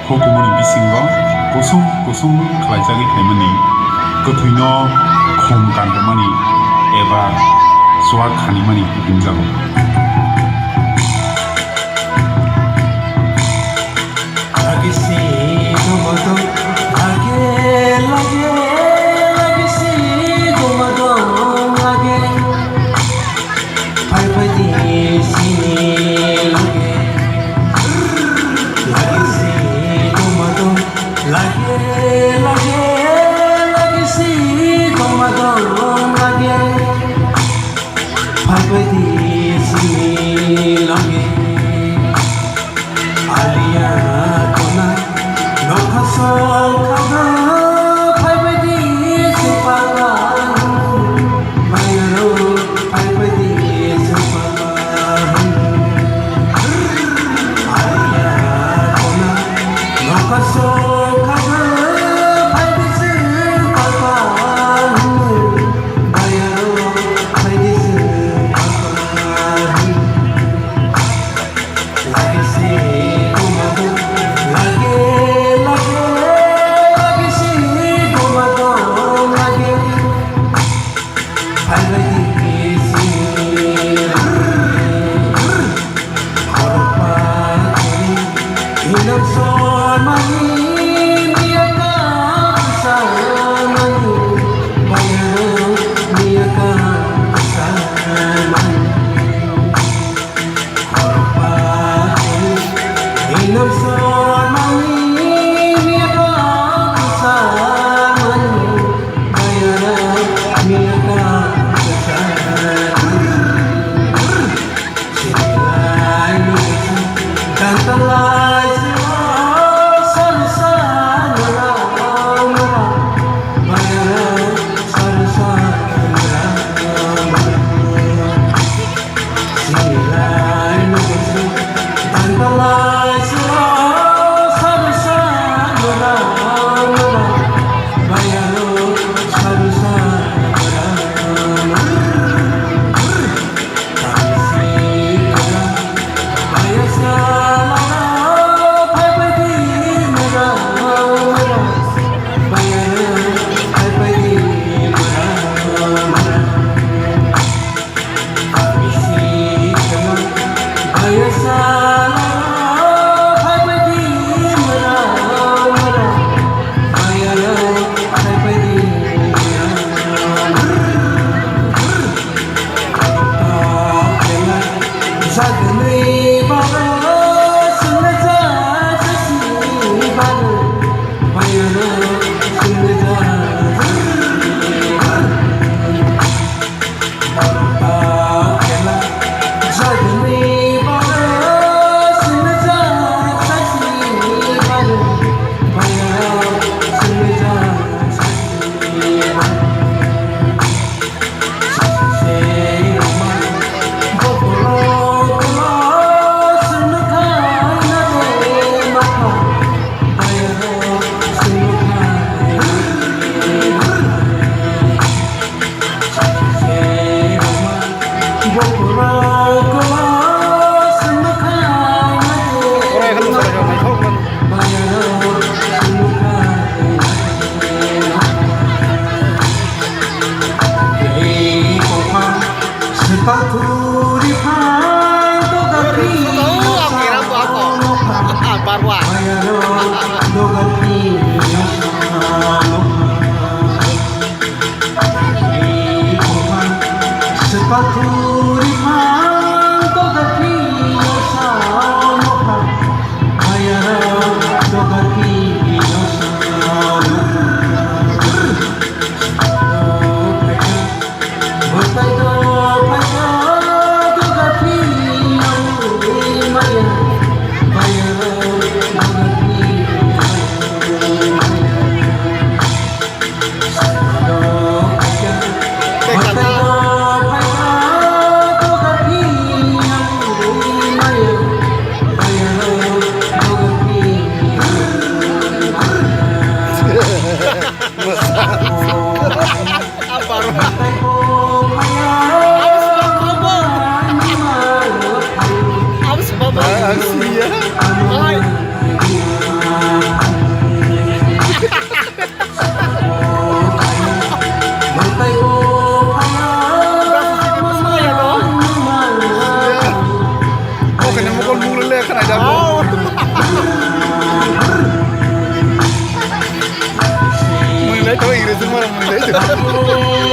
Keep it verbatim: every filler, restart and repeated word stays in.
Hukumuni bisingo kusung kusung khlaijagwi phaimani, kwthwino khum kanrwmani eba chuak khanimani himjago. Lage se tomato, lage, lage, lage se tomato, lage. Phai phai di sini loge, lage se tomato, lage, lage, lage se tomato, lage. Phai phai di sini loge. Aliya kona nokha song khaga phai phai di supala. Mayaro phai phai di supala. Aliya kona nokha song khaga phai di supala. Mayaro phai di supala. Lage se tomato, lage, lage, lage se tomato, lage. Phai phai di sini, khorokpa kori, inam sormani, miya ka samani, bayaro miya ka samani. Kon mulu le khana jabo. Mui lai to English ma mui lai.